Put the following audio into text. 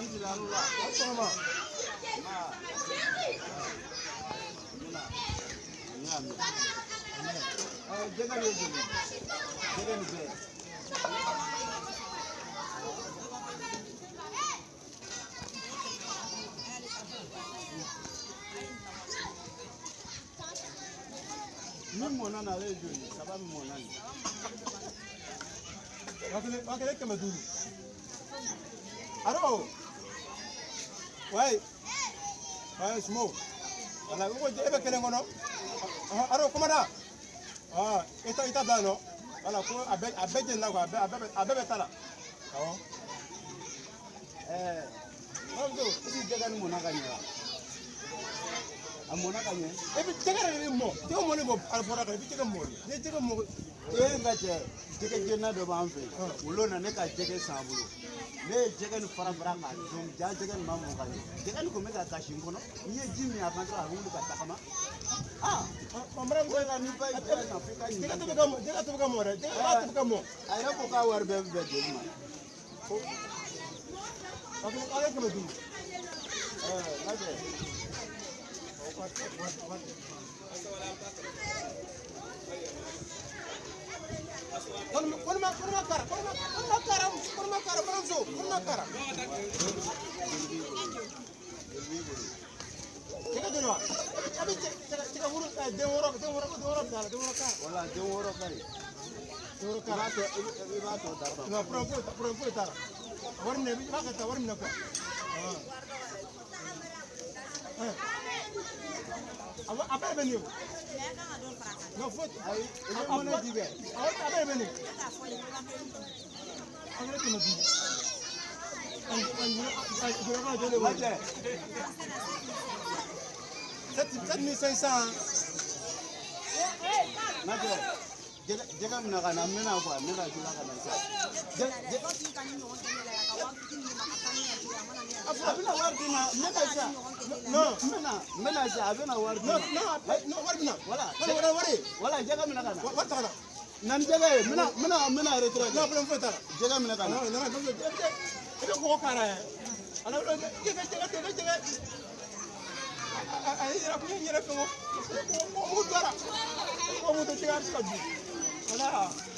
An tile, an wula. Aw sɔgɔma. N y'a mɛn. Jɛgɛ de ye joli ye? Jɛgɛ nin bɛɛ. Min mɔnna na, ale ye joli ye? Saba min mɔnna nin. 1000, 1000 500. Alo. Ouais. Ouais, Sumo. Wala, ko e bɛ kelen kɔnɔ. Alo, commandant. Ah, e ta bila nɔ. Wala, ko a bɛɛ jenina quoi, a bɛɛ bɛ ta la. Awɔ. Bamuso, i bi jɛgɛ nin mɔnna ka ɲɛ wa? A mɔnna ka ɲɛ? E bɛ jɛgɛ yɛrɛ de mɔ. Jɛgɛ mɔni bɔ alifɔra kan, i bɛ jɛgɛ mɔ de. N'i ye jɛgɛ mɔ. E ka cɛ, jɛgɛ jenina dɔ b'an fɛ yen. Olu na ne ka jɛgɛ san a bolo. Ne ye jɛgɛ nin fara fara k'a dun, ja jɛgɛ nin ma mɔ ka ɲɛ. Jɛgɛ nin kun bɛ ka kasi n kɔnɔ. N ye ji min a kan dɔrɔn, a bɛ wuli ka tagama. Ah! O de la n'i ba ye jɛgɛ san, f'i ka Jɛgɛ ɲininkali tobi kɛ. ka mɔ, jɛgɛ tobi ka mɔ dɛ. Jɛgɛ b'a tobi ka mɔ. A yɛrɛ ko k'a wari bɛɛ bɛ bɛn joli ma? 1000, 1000 500. Lajɛ. Kɔnɔma kara, kɔnɔma kara, kɔnɔma kara, baramuso, kɔnɔma kara. Joli b'i bolo? Jɛgɛ joli wa? A bɛ jɛgɛ woro, den wɔɔrɔ, den wɔɔrɔ, den wɔɔrɔ bila la, den wɔɔrɔ kara. Wala, den wɔɔrɔ ka ɲi. Den wɔɔrɔ I kara. b'a tɔ, i b'a tɔ dafa. Non, problème foyi, problème foyi t'a la. Wari minɛ, i b'a kɛ tan, wari minɛ quoi. A bɛɛ bɛ nin o. Non, foyi. Ayi, i bɛ mɔnɛ di kɛ. Awɔ, a bɛɛ bɛ nin. An 500. An joli Lajɛ. 7500. Lajɛ. Jɛgɛ minɛ ka na, n bɛna quoi, n bɛna joona ka na sisan. A bɛna wari d'i ma, n bɛna sisan. Non. N bɛna sisan, a bɛna wari d'i Non, ma. non, non, wari bɛ na. Wala. Wari, wari, wari. Wala, jɛgɛ minɛ ka na. Wari ta ka na. Na ni jɛgɛ ye, n bɛna retrait Non, kɛ. problème foyi t'a la. Jɛgɛ minɛ ka na. Non, non, non, e bɛ kɔgɔ k'a la yɛ. Ala, jɛgɛ, jɛgɛ, jɛgɛ, jɛgɛ. A ye yɛrɛ, kun ye n yɛrɛ fɛn o. Kɔgɔ mugu don a la. Kɔgɔ mugu don, jɛgɛ a bɛ se ka dun. Wala.